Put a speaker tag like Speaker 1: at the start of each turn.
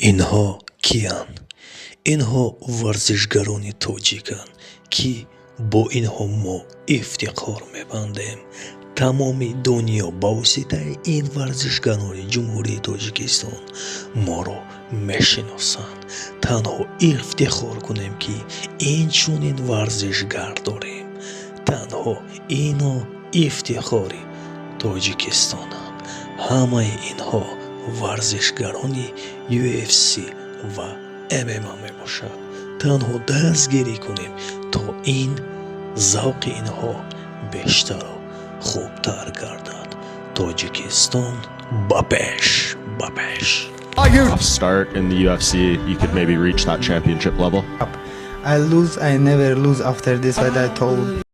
Speaker 1: Инҳо киянд? Инҳо варзишгарони тоҷиканд, ки бо инҳо мо ифтихор мебандем. Тамоми дунё ба воситаи ин варзишгарони Ҷумҳурии Тоҷикистон моро мешиносанд. Танҳо ифтихор кунем, ки ин чунин варзишгар дорем. Танҳо ино ифтихори Тоҷикистонанд. Ҳамаи инҳо варзишгарони UFC ва ММА мебошад. Танҳо дастгирӣ кунем, то ин завқи инҳо бештару хубтар гардад. Тоҷикистон ба пеш, ба пеш!
Speaker 2: Tough start in the UFC, you could maybe reach that championship level.
Speaker 3: I lose, I never lose after this fight, I told.